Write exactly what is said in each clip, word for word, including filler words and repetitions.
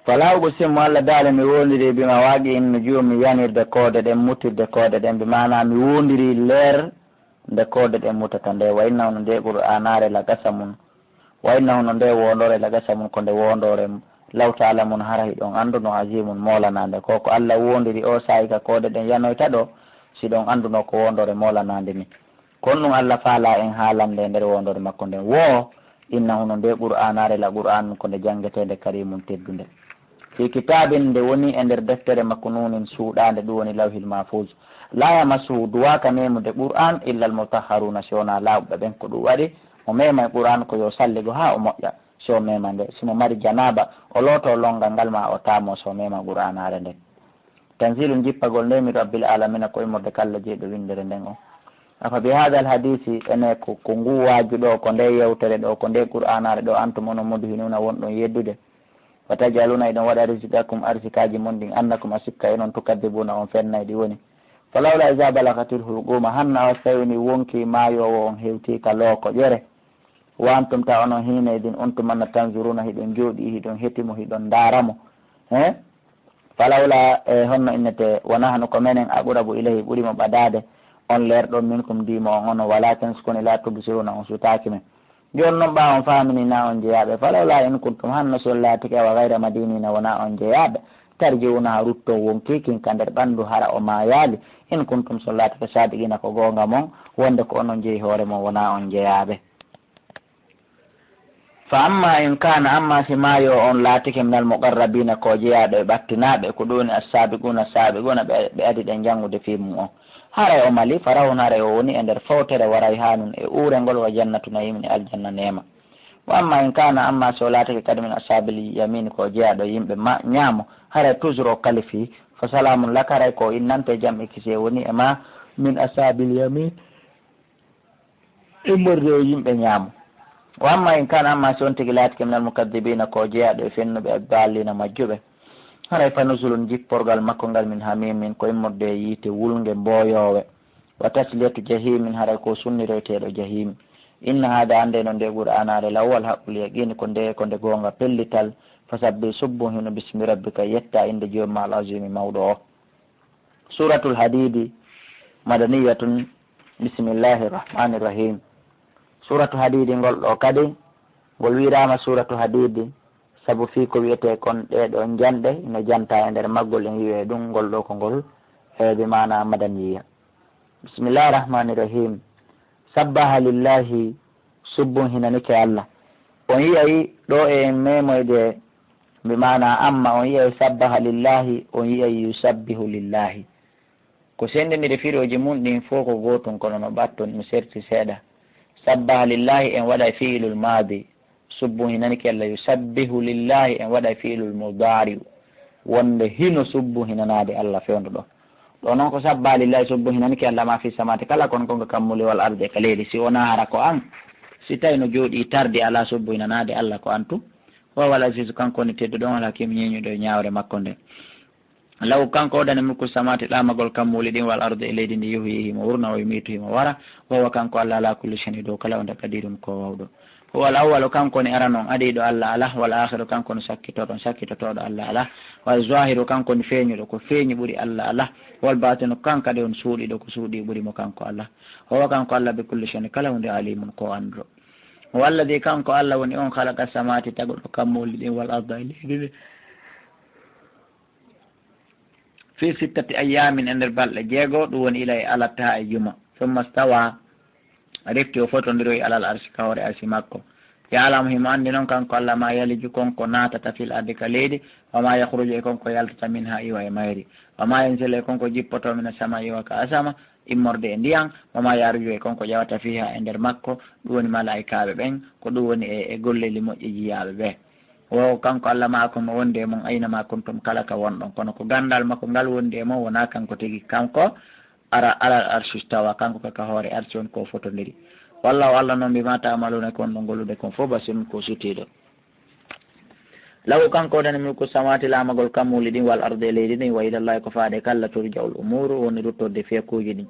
Fala uqsimu, Allah daali, mi woondirii, bima waqi'in nujum, mi yanirde koode ɗen, mutirde koode ɗen, bi maana mi woondirii leer nde koode ɗen mutata nde, wa innahu, no nde Qur'aanaare, la qasamun, wa innahu, no nde woondoore, la qasamun, ko nde woondoore, law ta'lamun, hara hiɗon annduno, azimun, moolanaande. Ko ko Allah woondiri o saa'i ka koode ɗen yanoyta ɗo, si ɗon annduno ko woondoore moolanaande ni. Kon ɗum Allah faalaa en haalande e nder woondoore makko nden. Woo, innahu, no nde Qur'aanaare, la Qur'aanun, ko nde janngeteende, kariimun, teddunde. Fii kitaabin, nde woni e nder deftere makko, nuunin, suuɗaande, ɗum woni Lawhil Mahfuuz. Laa yamassuhu, duwaaka meemude Qur'aan, illal mutahharuuna, si wonaa laaɓuɓe ɓen. Ko ɗum waɗi o meema e Qur'aan ko yo salligo haa o moƴƴa, si o meema nde. Si mo mari janaaba, o lootoo lonngal ngal, maa o taamoo si o meema Qur'aanaare nden. Tanzilun, jippagol nde min rabbil alamina, ko immorde ka Allah jeyɗo winndere nden on. Afa bi hadha al hadisi, ene ko, ko ngu waaju ɗo, ko nde yewtere ɗo, ko nde Qur'aanaare ɗo, antum onon mudhinuna wonɗon yeddude. Wa taj'aluna, eɗon waɗa rizqakum, arsikaaji mon ɗin, annakum, a sikka enon, tukadhibuna, on fennay ɗi woni. Falawla iza balagatil hulquma, hanna o tawi ni wonki maayoowo on hewti ka looko ƴere. Wa antum, ta onon hiina idin on tumanna tanzuruna, hiɗon jooɗi, hiɗon hetimo, hiɗon ndaaramo. He? Falawla, e honno innete, wa nahnu, ko menen, aqrabu ilayhi, ɓuri mo ɓadaade, on leerɗo, minkum, diimo on, onon, walakin, sikoni, la tubsiruna, on sutaaki men. Jooni non, ɓaawo on faamini na on jeyaaɓe, falawla in kuntum, hanno si on laatike, wa gayra madinina, wona on jeyaaɓe, tarji'unaha, rutton wonki kin ka nder ɓanndu, hara o maayaali, in kuntum, si on laatike, sadiqina, ko goonga mon, wonde ko onon jeyi hoore mon, wona on jeyaaɓe. Fa amma in kana, amma si maayo on laatike, minal muqarrabina, ko jeyaaɗo e ɓattinaaɓe, ko ɗum woni assaabiquuna, assaabiquuna, ɓe, ɓe adi ɗen janngude fii mum on. Haray o mali, fa rawhun, haray o woni e nder fowtere, wa rayhaanun, e uurengol, wa jannatu na'iimin, e aljanna neema. Wa amma in kana, amma si o laatike kadi min ashaabil yamin, ko jeyaaɗo yimɓe ma, ñaamo, haray toujours o kalifii, fa salaamun laka, haray ko innante jam e kisiyee woni e ma, min ashaabil yamin, immorde e yimɓe ñaamo. Wa amma in kana, amma si on tigi laatike minal mukaddibiina, ko jeyaaɗo e fennuɓe, ad-daalliina, majjuɓe, haray fa nuzulun, jipporgal makko ngal, min hamiimin, ko immorde e yiite wulnge mbooyoowe. Wa tasliyatu jahiimin, haray ko sunniroyteeɗo jahiim. Inna haada, annde no nde Qur'aanaare, la huwal haqqul yaqiin, ko nde, ko nde goonga pellital. Fa sabbi, subbu hino, bismi rabbika, yetta innde Joomi ma, al aziimi, mawɗo o. Suuratul Hadiidi, madaniyatun, bismillaahi rahmaani rahiim. Suuratu Hadiidi ngol ɗoo kadi, ngol wiiraama Suuratu Hadiidi, sabu fii ko wi'etee kon ɗee ɗoo njanɗe ina janta e nder maggol, en wi'oyi ɗum ngol ɗoo ko ngol, e bi maana madaniya. Bismillaahi rahmaani rahiim. Sabbaha lillaahi, subbun hinanike Allah. On yi'ay ɗoo e en memoyde, bi maana amma, on yi'ay sabbaha lillaahi, on yi'ay yusabbihu lillaahi. Ko senndindiri firooji mum ɗin fof ko gootun, kono no ɓattun no serti seeɗa. Sabbaha lillaahi en waɗay fi'ilul maadi, subbu hinanike Allah, yusabbihu lillaahi en waɗay fi'ilul mudaari'u, wonde hino subbu hinanaade Allah fewndo ɗo. Ɗo noon ko sabbaha lillaahi, subbu hinanike Allah, ma fi samaati, kala kon ko ka kammuuli, wal ardi, e ka leydi, si wonaa hara ko an, si tawi no jooɗii tardi alaa subbu hinanaade Allah ko an tun. Wa huwal aziizu, kanko woni tedduɗo on, al hakiimu, ñeeñuɗo e ñaawre makko nden. Lahu, kanko o dani mulku samaati, ɗaamagol kammuuli ɗin, wal ardi, e leydi ndi, yuhyi, himo wurna, wa yumiitu, himo wara, wa huwa, kanko Allah, ala kulli shay'in, dow kala huunde, qadiirun, ko waawɗo. Huwal awwalu, kanko woni arano on, adiiɗo, Allah alaa, wal aakhiru, kanko woni sakkitooɗo on, sakkitotooɗo, Allah alaa, wal zaahiru, kanko woni feeñuɗo, ko feeñi ɓuri Allah alaa, wal baatinu, kanko kadi woni suuɗiiɗo, ko suuɗii ɓuri mo, kanko Allah. Huwa, kanko Allah, bi kulli shay'in, kala huunde, aliimun, ko annduɗo. Huwa alladhi, kanko Allah woni on, khalaqa samawaati, taguɗo kammuuli ɗin, wal arda, e leydi ndin. Fi sittati ayyaamin, e nder balɗe jeego, ɗum woni ila e alatta e juma. Summa stawa, refti o fotondiroyi alal arsi, ka hoore arsi makko. Ya'lamu, himo anndi non kanko Allah, ma yaliju, kon ko naatata, fil ardi, ka leydi, wa ma yakhruju, e kon ko yaltata, minha, iwa e mayri, wa ma yanzilu, e kon ko jippoto, mina samaa'i, iwa ka asama, immorde e ndiyan, wa ma ya'ruju, e kon ko ƴawata, fiha, e nder makko, ɗum woni malaa'ikaaɓe ɓen, ko ɗum woni e, e golleeli moƴƴi jiyaaɓe ɓe. Wo kanko Allah ma'akum, mo wondi e mon, ayna ma kuntum, kala ka wonɗon. Kono ko ganndal makko ngal wondi e mon, wonaa kanko tigi. Kanko ara alal arshi stawa, kanko ka, ka hoore arshi on ko fotondiri. Wallahu, Allah non, bima ta'maluna, ko on ɗon gollude kon fof, basirun, ko sutiiɗo. Lahu, kanko woni mulku samawati, laamagol kammuuli ɗin, wal ardi, e leydi ndin, wa ilallahi, ko faade ka Allah, turja'ul umuru, woni ruttorde fiyakuuji ɗin.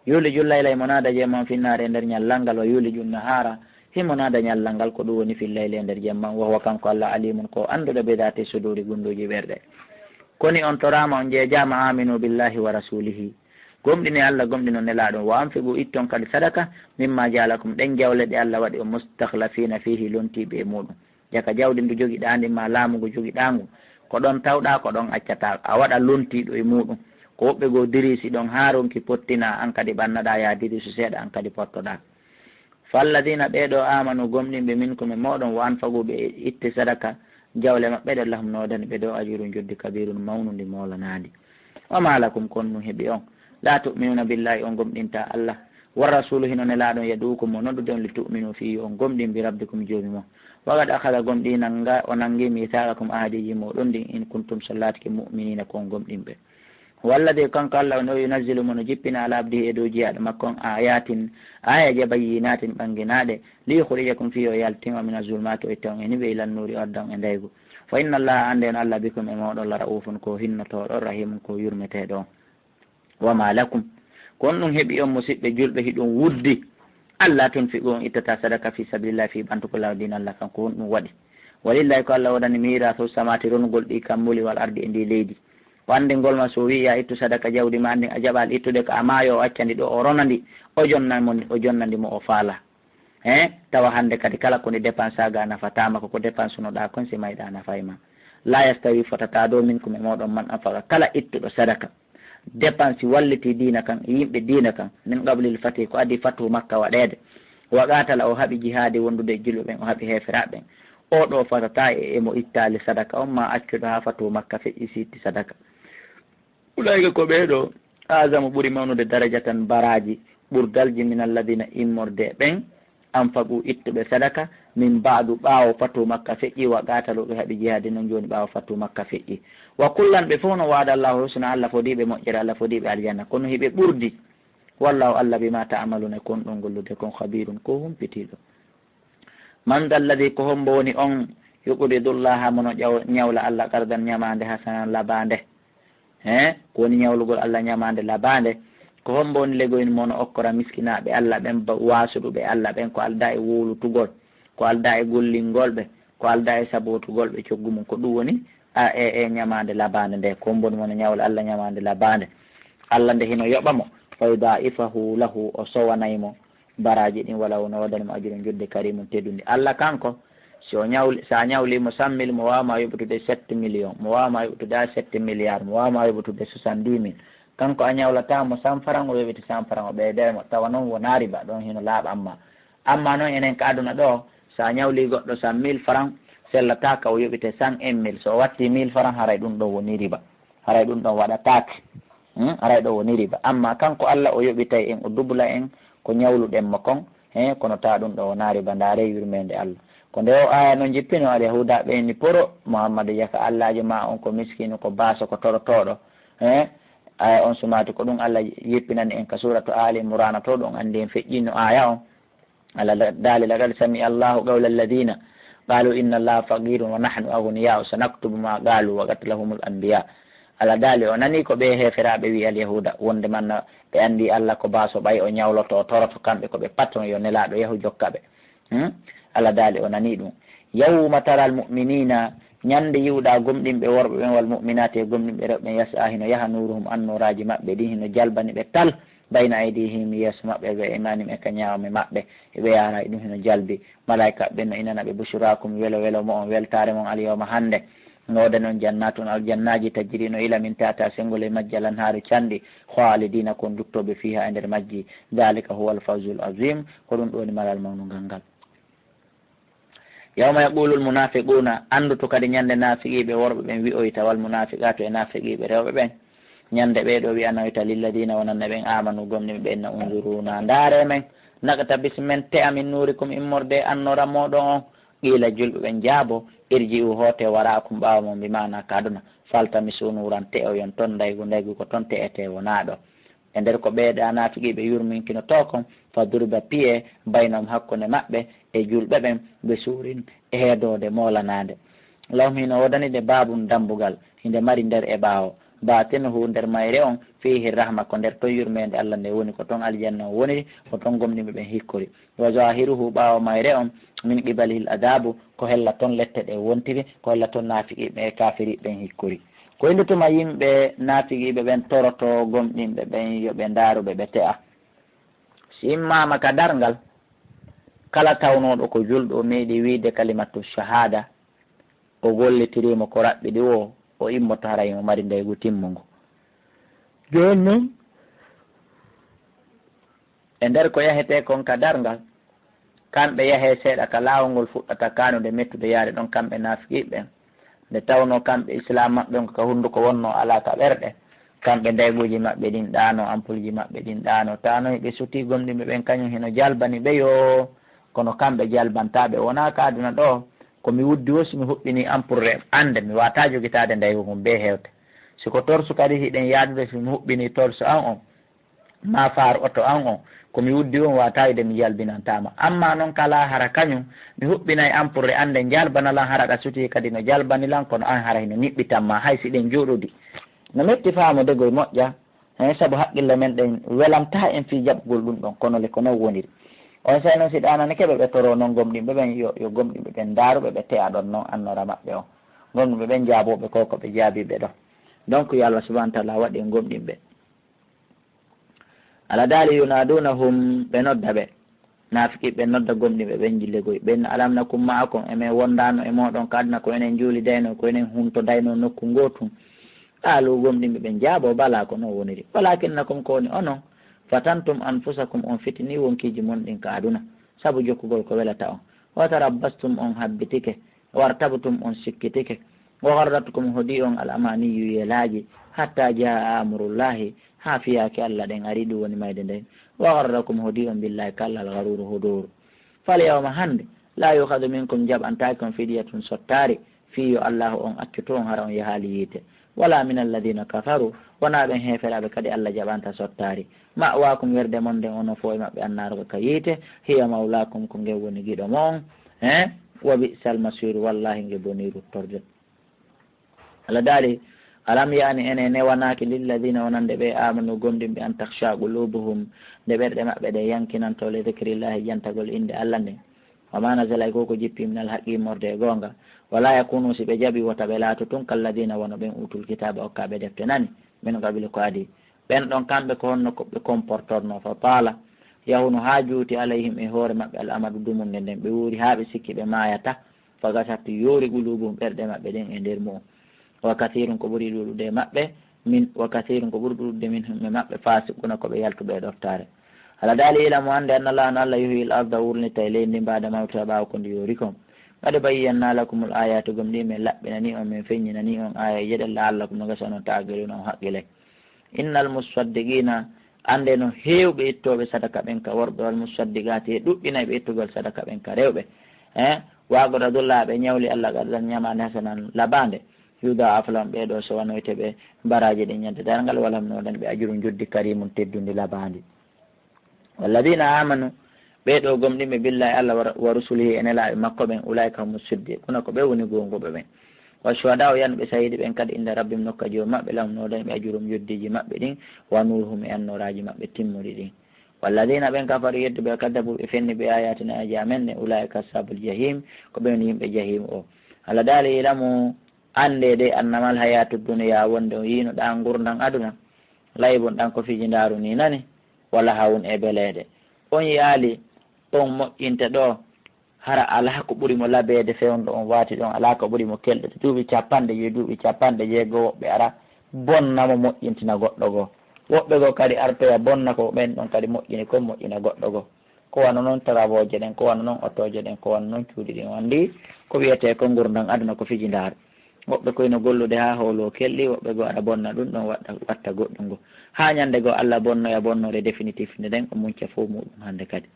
Yuliju layla, himo naada jeema on, finnaari, e nder ñallal ngal, wa yuliju nahara, Himo naada ñallal ngal, ko ɗum woni fil layli e nder jemma. Wa huwa, kanko Allah, alimun, ko annduɗo bi daati suduri, gunduuji ɓerɗe. Koni on toraama, on jeejaama, aminu billahi wa rasulihi. Gomɗini Allah, gomɗino Nelaaɗo. Wa anfiqu, itton kadi sadaka, mimma jaalakum, ɗen jawle ɗe Allah waɗi on mustakhlafina fihi, lontiiɓe e muɗum. Jaka jawdi ndu jogiɗaa ndi, ma laamu ngu jogiɗaa ngu, ko ɗon tawɗaa, ko ɗon accataa, a waɗa lontiiɗo e muɗum. Ko woɓɓe goo dirisi ɗon haa ronki pottinaa, an kadi ɓannaɗaa, yaa dirisu seeɗa, an kadi pottoɗaa. Falladina, ɓee ɗoo, amanu, gomɗinɓe, minkum, e mooɗon, wa anfaqu, ɓe itti sadaka, jawle maɓɓe ɗe, lahum, no woodani ɓe ɗoo, ajrun, joddi, kabirun, mawnundi, moolanaandi. Wa ma lakum, kon ɗum heɓi on, la tu'minuna billahi, on gomɗinta Allah, wa rasulu, hino Nelaaɗo on, yaduukum, mo noddude on, li tu'minu, fii yo on gomɗin, bi rabbikum, Joomi mon. Wa qad akhadha, gomɗii nanga, o nangi, mithaqakum, ahadiji mooɗon ɗin, in kuntum, so laatike, mu'minina, ko on gomɗinɓe. Huwa alladhi, kanko Allah on, o yunazzilu, mo no jippina, ala abdihi, e dow jiyaaɗo makko on, ayatin, ayaje, bayyinatin, ɓanginaaɗe, li yukhrijakum, fii o yaltin on, mina zulmaati, o itta on e niɓe, ilan nuuri, o adda on e ndaygu. Fa inna Allaha, annde on Allah, bikum, e mooɗon, la ra'ufun, ko hinnotooɗo, rahimun, ko yurmeteeɗo on. Wa ma lakum, ko honɗum heɓi on, musiɓɓe julɓe, hiɗum wuddi, alla tunfiqu, on ittata sadaka, fi sabilillahi, fii ɓantugol lawol diina Allah kan, ko honɗum waɗi? Walillahi, ko Allah woodani, mirasu samawati, ronugol ɗi kammuuli, wal ardi, e ndi leydi. O anndingol ma, so o wi'i ya ittu sadaka jawdi ma ndin, a jaɓal ittude ka, a maayo, o acca ndi ɗo, o rona ndi, o jonna mo, o jonna ndi mo o faala. He, tawa hannde kadi kala ko ndi dépense ga nafataama, ko ko dépense no ɗa kon, si mayɗa nafay ma. La yastawi, fotata dow, minkum, e mooɗon, man anfaqa, kala ittuɗo sadaka, dépense, walliti diina kan, e yimɓe diina kan, min qablil fati, ko adii fatu Makka waɗeede, wa qatala, o haɓi jihaadi wondude e julɓe ɓen, o haɓi heeferaaɓe ɓen. O ɗo fotata e, e mo ittaali sadaka on, ma accuɗo haa fatu Makka feƴƴi, si itti sadaka. Ulaa'ika, ko ɓee ɗoo, a'zamu, ɓuri mawnude, darajatan, baraaji, ɓurdalji, min alladina, immorde e ɓen, anfaqu, ittuɓe sadaka, min ba'du, ɓaawo fatu Makka feƴƴi, wa qatalu, ɓe haɓi jihaadi non jooni ɓaawo fatu Makka feƴƴi. Wa kullan, ɓe fof no, wa'ada Allahu husna, Allah fodiiɓe moƴƴere, Allah fodiiɓe aljanna, kono hiɓe ɓurdi. Wallahu, Allah, bima ta'maluna, ko on ɗon gollude kon, khabirun, ko humpitiiɗo. Man dha alladhi, ko hombo woni on, yuqridu Allaha, mo no ƴaw-, ñawla Allah, qardan, ñamaande, hasanan, labaande? He, ko woni ñawlugol Allah ñamaande labaande? Ko hombo woni legoyin mo no okkora miskinaaɓe Allah ɓen, ba-, waasuɗuɓe Allah ɓen, ko aldaa e wowlutugol, ko aldaa e gollingol ɓe, ko aldaa e sabootugol ɓe coggu mum? Ko ɗum woni a, e, e ñamaande labaande nde. Ko hombo woni mo no ñawla Allah ñamaande labaande? Allah nde hino yoɓa mo, fa yudaa'ifahu lahu, o sowanay mo baraaji ɗin, wala, o no woodani mo ajrun, jodde, karimun, teddundi. Allah kanko, si o ñawli, sa ñawli mo cent mille, mo waawa ma yoɓitude sept millions, mo waawa ma yoɓitude a sept milliards, mo waawa ma yoɓitude soixante-dix mille. Kanko a ñawlata mo cent francs, o yoɓiti cent francs, o ɓeyday mo, tawa non wona riba, ɗon hino laaɓan ma. Amma non enen ka aduna ɗo, sa ñawli goɗɗo cent mille francs, sellata ka o yoɓite cent un mille. So o watti mille francs, haray ɗum ɗo woni riba. Haray ɗum ɗon waɗataake. Hmm? Haray ɗo woni riba. Amma kanko Allah, o yoɓitay en, o dubla en ko ñawluɗen mo kon. He, kono taa ɗum ɗo wonaa riba. Ndaaree yurmeende Allah. Ko nde o aaya non jippino, Alyahuuda ɓe ni poro, Muhammadu, jaka Allaajo ma on ko miskiino, ko baaso, ko torotooɗo. He, aaya on sumaati, ko ɗum Allah jippinani en ka suuratu Aali Imraana to, ɗum anndi en feƴƴino aaya on. Allah la-, daali, "Laqad sami'a Allahu qawla alladhina qalu inna Allaha faqirun wa nahnu aghniya, sanaktubu ma qalu wa qatlahumul anbiya." Allah daali, o nani ko ɓe heeferaaɓe wi'i, Alyahuuda, wonde manna ɓe anndi Allah ko baaso, ɓay o ñawloto, o toroto, kamɓe ko ɓe patron, yo Nelaaɗo yahu jokka ɓe. Hmm? Allah daali, o nani ɗum. "Yawma taral mu'minina", ñande yi'uɗaa gomɗinɓe worɓe ɓen, "wal mu'minati", e gomɗinɓe rewɓe ɓen, "yas'a", hino yaha, "nuruhum", annooraaji maɓɓe ɗin hino jalbani ɓe tal, "bayna aydihim", yeeso maɓɓe, "wa aymanihim", e ka ñaamo maɓɓe, ɓe yaara e ɗum hino jalbi. Malaa'ika ɓen no inana ɓe, "Bushraakum", welo welo mo'on, weltaare mon, "al yawma", hannde, no woodani on, "jannatun", aljannaaji, "tajri", no ila, "min tahtiha", senngo ley majji, "al anhaaru", canɗi, "khalidina", ko on duttooɓe, "fiha", e nder majji, "dhalika huwal fawzul azim", ko ɗum ɗo woni malal mawnungal ngal. "Yawma yaqulul munafiquna", anndutu kadi ñande naafiqiiɓe worɓe ɓen wi'oyta, "wal munafiqatu", e naafiqiiɓe rewɓe ɓen, ñande ɓee ɗo wi'anoyta, "lilladina", wonande ɓen, "amanu", gomɗinɓe ɓen, "unzuruna", ndaaree men, "naqtabis", men te'a, "min nurikum", immorde e annoora mooɗon on. Qiila, julɓe ɓen jaabo, "Irji'u", hoote, "wara'akum", ɓaawo mon, bi maana ka aduna, "faltamisu nuran", te'oyon ton ndaygu, ndaygu ko ton te'etee, wonaa ɗo. E nder ko ɓee ɗa naafiqiiɓe yurminkinotoo kon, "fa duriba", piye, "baynahum", hakkunde maɓɓe e julɓe ɓen, "bi suurin", e heedoode moolanaande. "Lahum", hino woodani ɗe, "baabun", dambugal, hinde mari nder e ɓaawo. Batinuhu, nder mayre on, fihi rahma, ko nder ton yurmeende Allah nde woni, ko ton aljanna on woniri, ko ton gomɗinɓe ɓen hikkori. Wa zahiruhu, ɓaawo mayre on, min qibalihil adabu, ko hella ton lette ɗe wontiri, ko hella ton naafiqiiɓe e kaafiriiɓe ɓen hikkori. Ko hinde tuma yimɓe naafiqiiɓe ɓen toroto gomɗinɓe ɓen yo ɓe ndaaru ɓe, ɓe te'a. Si immaama ka darngal, kala tawnooɗo ko julɗo, o meeɗi wiide kalimatu shahada, o gollitiriimo ko raɓɓiɗi woo, o immoto haray himo mari ndaygu timmungu. Jooni non, e nder ko yahetee kon ka darngal, kamɓe yahee seeɗa ka laawol ngol fuɗɗata kaanude mettude yaade ɗon, kamɓe naafiqiiɓe ɓen. Nde tawnoo kamɓe islaam maɓɓe on ko ka hunnduko wonnoo, alaa ka ɓerɗe, kamɓe ndayguuji maɓɓe ɗin ɗaanoo, ampulji maɓɓe ɗin ɗaanoo, taanoo hiɓe sutii gomɗinɓe ɓen, kañum hino jalbani ɓe yoo, kono kamɓe jalbantaa ɓe. Wonaa ka aduna ɗoo, ko mi wuddi woo, si mi huɓɓinii ampul re-, annde, mi waawataa jogitaade ndaygu ngun bee hewte. Si ko torsu kadi hiɗen yaadude, si mi huɓɓinii torsu an on, maa faar oto an on, ko mi wuddi on waawataa wiide mi jalbinantaa ma. Ammaa non ka laahara kañum, mi huɓɓinay ampul re annde, jalbana lan, hara ɗa sutii kadi no jalbani lan, kono an hara hino niɓɓitan ma, hay si ɗen jooɗodi. No metti faamude goy moƴƴa, heen sabu haqqille men ɗen welantaa en fii jaɓugol ɗum ɗon, kono le ko non woniri. Onsay non si ɗaanani keɓe ɓe toroo non gomɗinɓe ɓen, yo, yo gomɗinɓe ɓen ndaaru ɓe, ɓe te'a ɗon non annora maɓɓe on. Gomɗinɓe ɓen jaaboo ɓe ko, ko ɓe jaabii ɓe ɗon. Donc, yo Allah subhanahu wa ta'ala waɗu en gomɗinɓe. Allah daali, yunadunahum, ɓe nodda ɓe. Naafiqiiɓe ɓen nodda gomɗinɓe ɓen gille goy. Ɓen, alam nakum ma'akum, e men wondaano e mooɗon ka aduna, ko enen juulidaynoo, ko enen huntodaynoo nokku gootun. Qaalu, gomɗinɓe ɓen jaaboo, balaa, ko non woniri. Walakinnakum, ko woni onon, fatantum anfusakum, on fitini wonkiiji mon ɗin ka aduna, sabu jokkugol ko welata on. Wa tarabbastum, on habbitike. Wartabtum, on sikkitike. Wa gharratkum, hodii on al amaniyu, yelaaji, hatta jaa amrullahi, haa fiyaake Allah ɗen ari, ɗum woni mayde nden. Wa gharrakum, hodii on billahi, kalla al gharuru, hodooru. Fal yawma, hannde, la yukhadhu minkum, jaɓantaake on fidyatun, sottaari, fii yo Allahu on accutu on hara on yahaali yiite. Wala min alladhina kafaru, wonaa ɓen heeferaaɓe kadi Allah jaɓanta sottaari. Ma'wakum, werde mon nden, onon fow e maɓɓe, annaaru ka yiite, hiya mawlakum, ko ngen woni giɗo mon. He? Wa bi'sal masiru, wallahi nge bonii ruttorde. Allah daali, alam ya'ni, ene newanaaki, lilladhina, wonande ɓe, amanu, gomɗinɓe, an takhsha qulubuhum, nde ɓerɗe maɓɓe ɗe yankinanto, li dhikrillahi, jantagol innde Allah nden. Wa ma nazala, e ko ko jippi, minal haqqi, immorde e goonga. Wala yakunu, si ɓe jaɓi, wota ɓe laatu tun, kalladhina, wano ɓen utul kitaaba, okkaaɓe defte nani, min qabli, ko adii. Ɓen ɗon kamɓe ko honno ko ɓe comportornoo? Fa taala, yahuno haa juuti, alayhim, e hoore maɓɓe, al amadu, dumunde nden, ɓe wuuri haa ɓe sikki ɓe maayata. Fa qasat, yoori, qulubuhum, ɓerɗe maɓɓe ɗen e nder mu'un. Wa kathirun, ko ɓuri ɗuuɗude e maɓɓe, min, wa kathirun, ko ɓuri ɗuuɗude minhum, e maɓɓe, fasiquna, ko ɓe yaltuɓe e ɗoftaare. Allah daali, ilamu, annde, anna Allaha, no Allah, yuhyil arda, wulnitay leydi ndin, ba'da mawtiha, ɓaawo ko ndi yoori kon. Qad bayyana lakumul ayati, gomɗii men laɓɓinanii on, men feññinanii on aayeeje ɗen, la'allakum, no gasa onon, ta'qiluna, on haqqilay. Innal musaddiqina, annde no heewɓe ittooɓe sadaka ɓen ka worɓe, wal musaddiqati, e ɗuɗɗinayɓe ittugol sadaka ɓen ka rewɓe. Eh, wa aqradu Llaha, ɓe ñawli Allah, qardan, ñamaande, hasanan, labaande. Yudha'af lahum, ɓee ɗoo sowanoyte ɓe baraaji ɗin ñande darngal, wa lahum, no woodani ɓe, ajrun, njoddi, karimun, teddundi, labaandi. Walladhina amanu, ɓee ɗoo gomɗinɓe, billahi, Allah wa, wa rusulihi, e nelaaɓe makko ɓen, ulaika humu siddiquna, ko ɓe woni goonguɓe ɓen. Wa shuhada'u, yanuɓe sahiidi ɓen kadi, inda rabbihim, nokka Joomi maɓɓe, lahum, no woodani ɓe, ajruhum, njoddiiji maɓɓe ɗin, wa nuruhum, e annooraaji maɓɓe timmuɗi ɗin. Walladhina, ɓen, kafaru, yedduɓe, kaddabu, ɓe fenni, bi ayatina, aayeeje amen ɗen, ulaika ashabul jahim, ko ɓe woni yimɓe Jahim o. Allah daali, ilamu, annde de, annamal hayatu dunya, wonde on yiino ɗaa ngurndan aduna, laibun, ɗan ko fijindaaru ni nani, wa lahawun, e beleede. On yi'aali on moƴƴinte ɗoo, hara alaa ko ɓuri mo labeede fewndo on waati ɗon, alaa ko ɓuri mo kelɗude. Duuɓi capanɗe joyi, duuɓi capanɗe jeego, woɓɓe ara bonna mo, moƴƴintina goɗɗo goo. Woɓɓe goo kadi artoya bonna ko ɓen ɗon kadi moƴƴini kon, moƴƴina goɗɗo goo. Ko wano non tarawooje ɗen, ko wano non otooje ɗen, ko wano non cuuɗi ɗin. On anndi ko wi'etee ko ngurndan aduna ko fijindaaru. Woɓɓe koy no gollude haa hooloo kelɗi, woɓɓe goo ara bonna ɗum ɗon waɗa, watta goɗɗum goo. Haa ñande goo Allah bonnoya bonnoore definitif nde ɗen, o munca fow muuɗum hande kadi.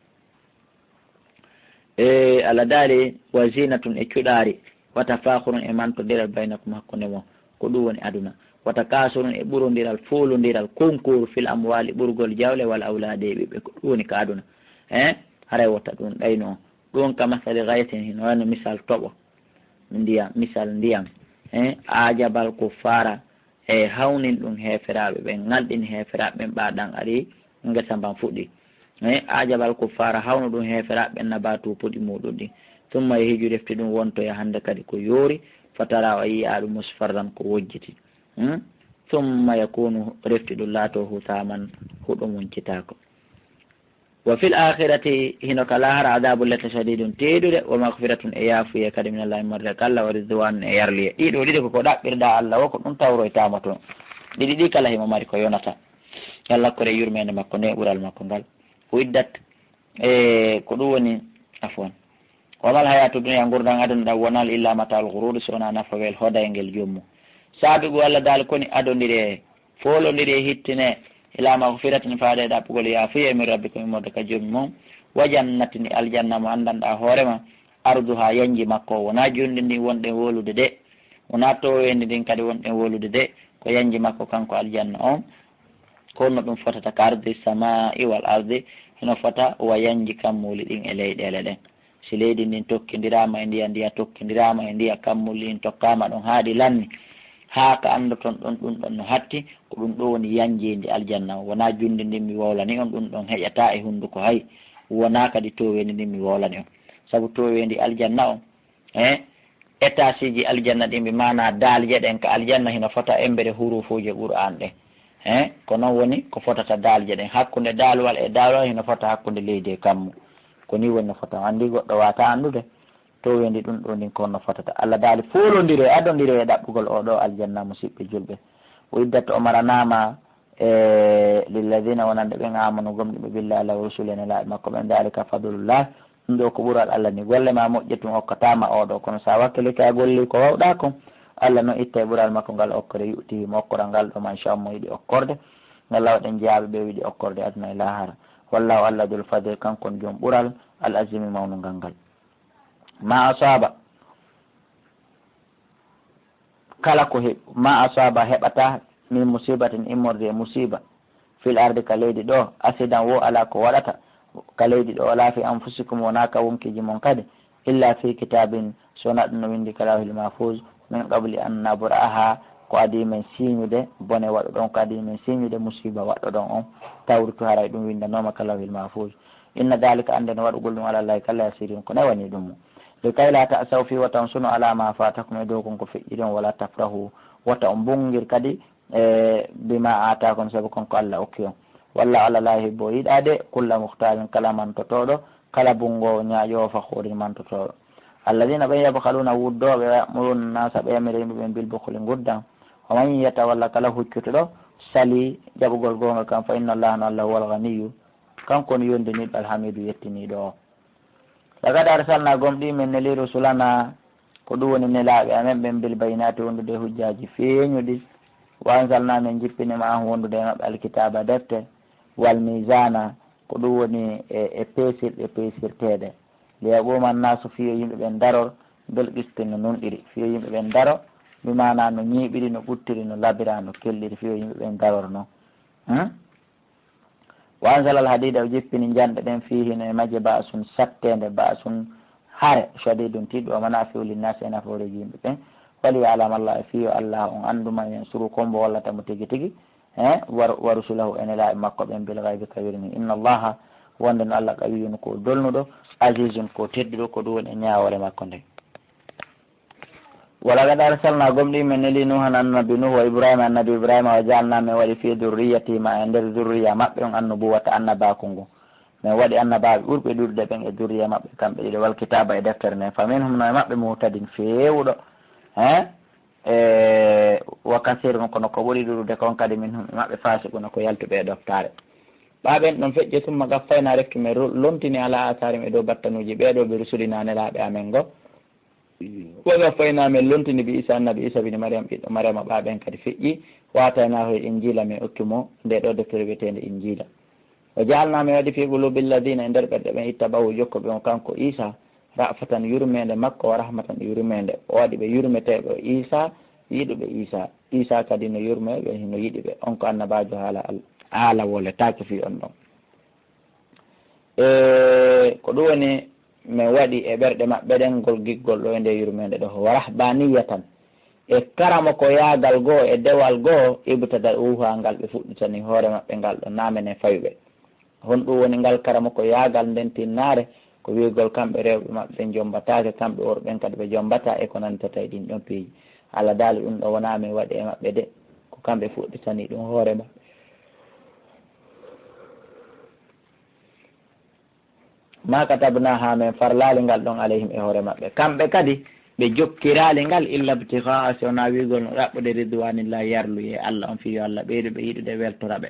E Allah daali, wa zinatun, e cuɗaari, wa tafakhurun, e mantondiral, baynakum, hakkunde mon, ko ɗum woni aduna. Wa takasurun, e ɓurondiral, foolondiral, konkoru, fil amwali, ɓurgol jawle, wal awladi, e ɓiɓɓe, ko ɗum woni ka aduna. Eh, haray wota ɗum ɗaynu on. Ɗum ka masali ghaythin, hino wano misal toɓo, ndiyam, misal ndiyam. Eh, ajabal kuffara, E hawnin ɗum heeferaaɓe ɓen, ŋalɗin heeferaaɓe ɓen, ɓaa ɗan ari ngesa mban fuɗi. E ajabal kuffaara, hawnu ɗum heeferaaɓe ɓen na baa tuupuɗi muuɗum ɗin. Summa yahiju, refti ɗum wontoya hande kadi ko yoori, fatara, o yi'a ɗum musfarran ko wojjiti. Hmm? Summa yakunu, refti ɗum laato husaaman, huɗo muncitaako. Wa fil aakhirati, hino ka laahara, adabun letta shadidun, teeɗude, wa maghfiratun, e yaafuye kadi, minallahi, immorde ka Alla, wa ridwanun, e yarliye. Ɗiɗo ɗiɗi ko ko ɗaɓɓirɗaa Alla wo, ko ɗum tawroytaama toon. Ɗiɗi ɗi kala himo mari ko yonata. Yo Alla okkore yurmeende makko, neeɓural makko ngal. Uiddat, e ko ɗum woni, afwan. Wa mal hayatu dunya, ngurndan aduna ɗan wonal, illa mata'ul ghururi, so wonaa nafawel hodayngel joom mum. Saabi ngu Alla daali koni adondire, foolondire, hittine, ila maghfiratin, faade e ɗaɓɓugol yaafuye, min rabbikum, immorde ka joom mum, wa jannatin, e aljanna mo anndanɗaa hoore ma, arduha, yanji makko o, wonaa jundi ndin wonɗen wolude de, wonaa tooweendi ndin kadi wonɗen wolude de, ko yanji makko kanko aljanna on, ko no ɗum fotata, ka ardi samaa'i wal ardi, hino fota wa yanji kammuuli ɗin e leyɗeele ɗen. Si leydi ndin tokkindiraama e ndiya, ndiya tokkindiraama e ndiya, kammuuli ɗin tokkaama ɗon haa ɗi lanni, haa ka anndoton ɗon ɗum ɗon no hatti, ko ɗum ɗo woni yanjeende aljanna on. Wonaa jundi ndin mi wowlani on, ɗum ɗon heƴataa e hunduko hay, wonaa kadi tooweendi ndin mi wowlani on. Sabu tooweendi aljanna on, e étageji aljanna ɗin, bi maanaa daalje ɗen ka aljanna, hino fota embere huruufuuje Qur'aan ɗen. He, ko non woni ko fotata daalje ɗen. Hakkunde daalwal e daalwal hino fota hakkunde leydi e kammu. Ko ni woni no fota. Anndi goɗɗo waata anndude to wendi ɗum ɗo ndin ko honno fotata. Allah daali foolondire, adondire e ɗaɓɓugol oo ɗoo aljanna, musiɓɓe julɓe. O iddat o maranaama e lilladina wonande ɓen amanu gomɗuɓe billahi Allah wa rusuli e nelaaɓe makko ɓen. Dalika fadlullah. Ɗum ɗoo ko ɓural Allah ni. Golle ma moƴƴe tun okkataama oo ɗoo, kono sa wakkilike a golli ko wawɗaa kon, Allah no itta e ɓural makko ngal okkore, yu'tihi mo okkoral ngal ɗoo man sha mo yiɗi okkorde. Ngal law ɗen jeyaaɓe ɓe o yiɗi okkorde aduna e laahara. Wallahu Allah dul fadli, kanko on joom ɓural, al azimi mawnungal ngal. Ma asaba, kala ko heɓ-, ma asaba heɓata min musibatin immorde e musiba. Fil ardi ka leydi ɗoo, asidan wo alaa ko waɗata ka leydi ɗoo, wala fi anfusikum wonaa ka wonkiiji mon kadi, illa fi kitabin so wonaa ɗum no winndi ka lawhil mahfuz, min qabli an nabra'aha ko adii men siiñude bone waɗuɗon, ko adii men siiñude musiba waɗɗoɗon on, tawritu haray ɗum winndanooma ka lawhil mahfuz. Inna dalika annde no waɗugol ɗum ala Allahi ka Allah yasirun ko newanii ɗum mo. Li kay la ta'saw fi wata on sunu ala ma fatakum e dow kon ko feƴƴiri on, wala tafrahu wata on mbunngir kadi e bima aatakum, sabu kon ko Allah okki on. Wallahu Allah la yuhibbu o yiɗaade kulla mukhtalin kala mantotooɗo, kala bunngo ñaaƴoowo fakhurin mantotooɗo. Alladina ɓen yabkhaluna wuddooɓe, wa ya'muruna nasa ɓe yamira yimɓe ɓen bil bukhli nguddan. Wa man yatawalla kala huccutuɗo sali jaɓugol goonga kan fa inna Allah no Allah huwal ghaniyu, kanko woni yondiniiɗo alhamidu yettiniiɗo o. Laqad arsalna gomɗii men neli rusulana ko ɗum woni nelaaɓe amen ɓen bil bayinaati wondude e hujjaaji feeñuɗi. Wa anzalna men jippini ma ahum wondude e maɓɓe alkitaaba defte wal miizaana ko ɗum woni e, e peesirɗe peesirteeɗe. Li yaquma annaasu fiyo yimɓe ɓen daror bil qisti no nunɗiri fiyo yimɓe ɓen daro bi maana no ñiiɓiri no ɓuttiri no labira no kelliri fiyo yimɓe ɓen daror no. Hmm? Wa anzala al hadida, o jippini njanɗe ɗen, fiihi no e majje ba'sun satteende, ba'sun hare, shadidun tiiɗɗo, wa manafi'u linnaasi e nafooreeji yimɓe ɓen, wali ya'lam Allah e fiyo Allah on anndu man yansuru ko mbo wallata mo tigi tigi, e wa rusulahu e nelaaɓe makko ɓen bil ghaybi ka wirni. Inna Allaha wonde no Allah qawiyyun ko dolnuɗo, azizun ko tedduɗo, ko ɗum woni e ñaawoore makko nden. Walaqad arsalna gomɗii men neli Nuuhan annabi Nuuhu wa Ibrahima annabi Ibrahima wa jaalna men waɗi fii durriyatihima e nder durriya maɓɓe on annubuwata annabaaku ngu. Men waɗi annabaaɓe ɓurɓe ɗuuɗude ɓen e durriya maɓɓe kamɓe ɗiɗo wal kitaaba e deftere nden. Fa minhum no e maɓɓe muhtadin feewuɗo. He? E wa kasirun kono ko ɓuri ɗuuɗude kon kadi minhum e maɓɓe fasiquna ko yaltuɓe e ɗoftaare. Ɓaa ɓen ɗon feƴƴe summa gaffayna rekki men ru-, lontini ala asarim e dow battanuuji ɓee ɗoo ɓe rusulina nelaaɓe amen ngo. Wa gaffayna men lontini bi Isa annabi Isa bini Maryam ɓiɗɗo Maryama ɓaa ɓen kadi feƴƴi. Wa ataynaahu e Injiila men okki mo nde ɗoo deftere wi'eteende Injiila. Wa ja'alna men waɗi fi qulubi alladina e nder ɓerɗe ɓen ittabahu jokkuɓe mo kanko Isa ra'fatan yurmeende makko wa rahmatan yurmeende. O waɗi ɓe yurmeteeɓe o Isa yiɗuɓe Isa. Isa kadi no yurmeeɓe no yiɗi ɓe. On ko annabaajo haala Al-, haala woletaake fii on ɗon. E ko ɗum woni, men waɗi e ɓerɗe maɓɓe ɗen ngol giggol ɗo e nde yurmeende ɗo, wa rahbaniyatan, E karamoko yaagal goo e dewal goo, ibtada uha, ngal ɓe fuɗɗitani hoore maɓɓe ngal ɗo, naamene fayuɓe. Honɗum woni ngal karamoko yaagal nden tinnaare? Ko wi'ugol kamɓe rewɓe maɓɓe ɓen jommbataake, kamɓe worɓe ɓen kadi ɓe jommbataa, e ko nanndata e ɗin ɗon piiji. Allah daali ɗum ɗo wonaa min waɗi e maɓɓe de, ko kamɓe fuɗɗitani ɗum hoore maɓɓe. Ma katabnaha, min farlaali ngal ɗon alayhim e hoore maɓɓe. Kamɓe kadi ɓe jokkiraali ngal illa ibtigaa, si wonaa wi'ugol no ɗaɓɓude ridwanillahi, yarluye Allah on, fii yo Allah ɓeydu ɓe yiɗude weltora ɓe.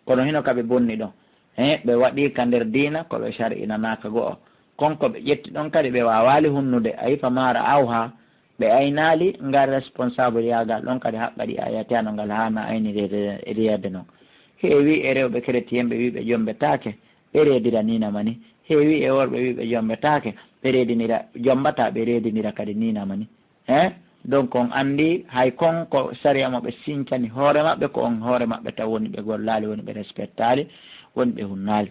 Kono hino ka ɓe bonni ɗon. He, ɓe waɗi ka nder diina ko ɓe shar'inanaaka go'o. Kon ko ɓe ƴetti ɗon kadi ɓe waawaali hunnude. Ayi, fama ra'awha, ɓe aynaali ngal responsable yaagal ɗon kadi haqqa ri'ayatiha no ngal haana aynirede non. Heewi e rewɓe chrétien ɓe wi ɓe jommbetaake, ɓe reedira ni na mani. Heewi e worɓe wi ɓe jommbetaake, ɓe reedinira, jommbataa, ɓe reedinira kadi ni na mani. Hein? Donc, on anndi hay kon ko sariya mo ɓe sincani hoore maɓɓe, ko on hoore maɓɓe taw woni ɓe gollaali, woni ɓe respectaali, woni ɓe hunnaali.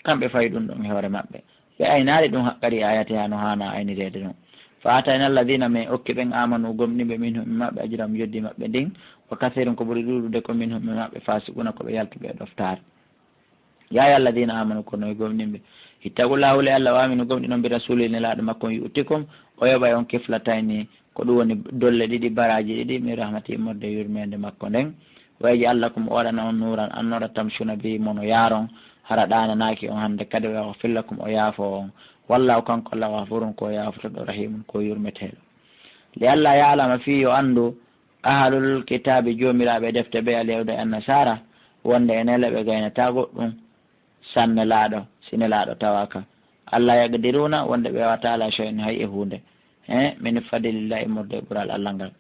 Kamɓe fayi ɗum ɗon e hoore maɓɓe. Ɓe aynaali ɗum haqqa ri'ayatiha no haana aynireede non. Fa atayna alladhina, min okki ɓen, amanu, gomɗinɓe, minhum, e maɓɓe, ajrahum, joddi maɓɓe ndin, wa kathirun, ko ɓuri ɗuuɗude, ko minhum, e maɓɓe, fasiquna, ko ɓe yaltuɓe e ɗoftaare. Ya ayyuha alladhina amanu, kono e gomɗinɓe, ittaqullaha, hule Allah, wa aminu, gomɗinon, bi rasuli, nelaaɗo makko on, yu'tikum, o yoɓay on kiflatayni, ko ɗum woni dolle ɗiɗi, baraaji ɗiɗi, min rahmati, immorde e yurmeende makko nden. Wa yaj'al lakum, o waɗana on, nuuran, annoora, tamshuna bihi, mo no yaaron, hara ɗaananaaki on hannde kadi, wa yaghfir lakum, o yaafo on. Wallahu, kanko Allah, ghafurun, ko yaafotoɗo, rahimun, ko yurmeteeɗo. Li alla ya'lama, fii yo anndu, ahlul kitaabi, joomiraaɓe defte ɓe, al yahuuda e annasaara, wonde e nele ɓe gaynataa goɗɗum, san nelaaɗo, si nelaaɗo tawaaka. Alla yaqdiruna, wonde ɓe waawataa ala shay'in, hay e huunde. He, min fadlillahi, immorde e ɓural Alla ngal.